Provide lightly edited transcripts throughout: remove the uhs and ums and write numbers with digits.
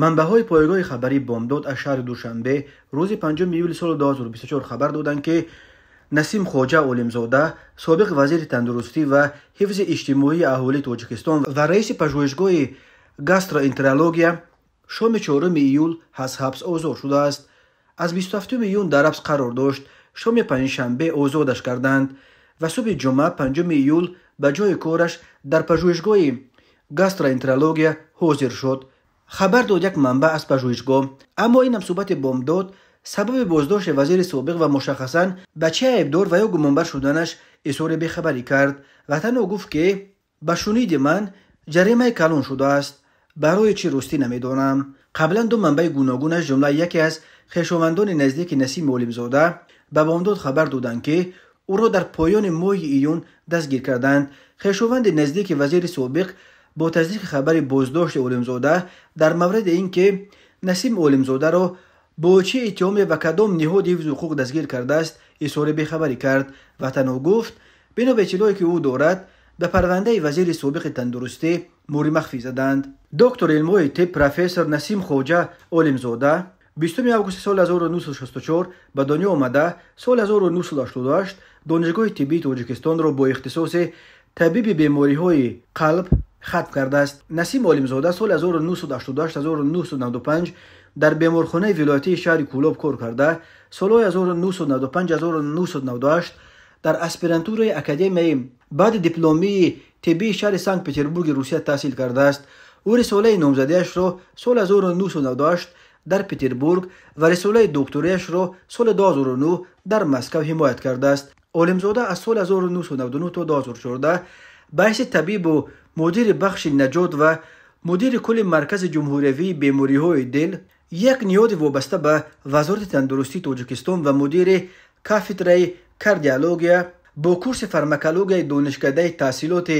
Манбаъҳои пойгоҳи хабарии Бомдод аз шаҳри Душанбе рӯзи 5 июли соли 2024 хабар доданд, ки Насим Хоҷа Олимзода, собиқ вазири тандурустӣ ва ҳифзи иҷтимоии аҳолии Тоҷикистон ва раиси пажӯҳишгоҳи гастроэнтерология, шоми 4 июл аз ҳабс озод шудааст. Аз 27 июн дар ҳабс қарор дошт. Шоми панҷшанбе озодаш карданд ва субҳи ҷумъа 5 июл ба ҷои кораш дар пажӯҳишгоҳи гастроэнтерология ҳозир шуд. Хабар дод як манбаъ аз пажӯҳишгоҳ. Аммо ин ҳамсӯҳбати Бомдод сабаби боздошти вазири собиқ ва мушаххасан ба чӣ айбдор ва ё гумонбар шуданаш изҳори бехабарӣ кард ва танҳо гуфт, ки ба шуниди ман ҷаримаи калон шудааст, барои чӣ ростӣ намедонам. Қаблан ду манбаи гуногун, аз ҷумла яке аз хешовандони наздики Насим Олимзода, ба Бомдод хабар доданд, ки ӯро дар поёни моҳи июн дастгир карданд. Хешованди наздики вазири собиқ бо тасдиқи хабари боздошти Олимзода дар мавриди ин ки Насим Олимзодаро бо чӣ иттиҳоме ва кадом ниҳоди ҳифзи ҳуқуқ дастгир кардааст, изҳори бехабарӣ кард ва танҳо гуфт, бино ба иттилое ки ӯ дорад, ба парвандаи вазири собиқи тандурустӣ мӯри махфӣ заданд. Доктори илмҳои тиб, профессор Насим Хоҷа Олимзода 20 августи соли 1964 ба дунё омада, соли 1988 Донишгоҳи тиббии Тоҷикистонро бо ихтисоси табиби бемориҳои қалб хатм кардааст. Насим Олимзода соли 1988-1995 дар беморхонаи вилоятии шаҳри Кӯлоб кор карда, солҳои 1995-1998 дар аспирантураи Академияи баъди дипломии тиббии шаҳри Санкт Петербурги Русия таҳсил кардааст. Ӯ рисолаи номзадиашро соли 1998 дар Петербург ва рисолаи докториашро соли 2009 дар Москав ҳимоят кардааст. Олимзода аз соли 1999 то 2014 ба ҳайси табибу мудири бахши наҷот ва мудири кулли Маркази ҷумҳуриявии бемориҳои дил, як ниҳоди вобаста ба Вазорати тандурустии Тоҷикистон, ва мудири кафедраи кардиология бо курси фармакологияи Донишкадаи таҳсилоти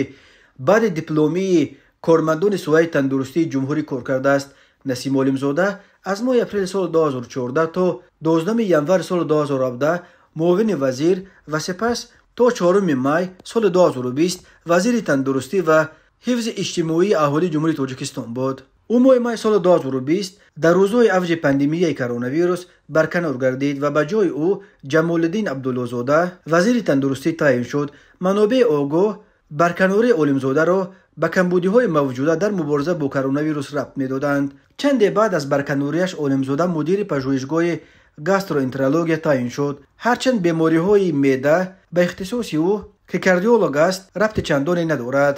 баъди дипломии кормандони соҳаи тандурустии ҷумҳурӣ кор кардааст. Насим Олимзода аз моҳи апрели соли 2014 то 12 январи соли 2017 муовини вазир ва сипас то 4 май соли 2020 вазири тандурустӣ ва ҳифзи иҷтимоии аҳолии Ҷумҳурии Тоҷикистон буд. Ӯ моҳи май соли 2020 дар рӯзҳои авҷи пандемияи коронавирус барканор гардид ва ба ҷои ӯ Ҷамолиддин Абдуллозода вазири тандурустӣ таъин шуд. Манобеи огоҳ барканории Олимзодаро ба камбудиҳои мавҷуда дар мубориза бо коронавирус рабт медоданд. Чанде баъд аз барканориаш Олимзода мудири пажӯҳишгоҳи гастроэнтерология таъин шуд. Ҳарчанд бемориҳои меъда ба ихтисоси ӯ, ки кардиолог аст, рабти чандоне надорад.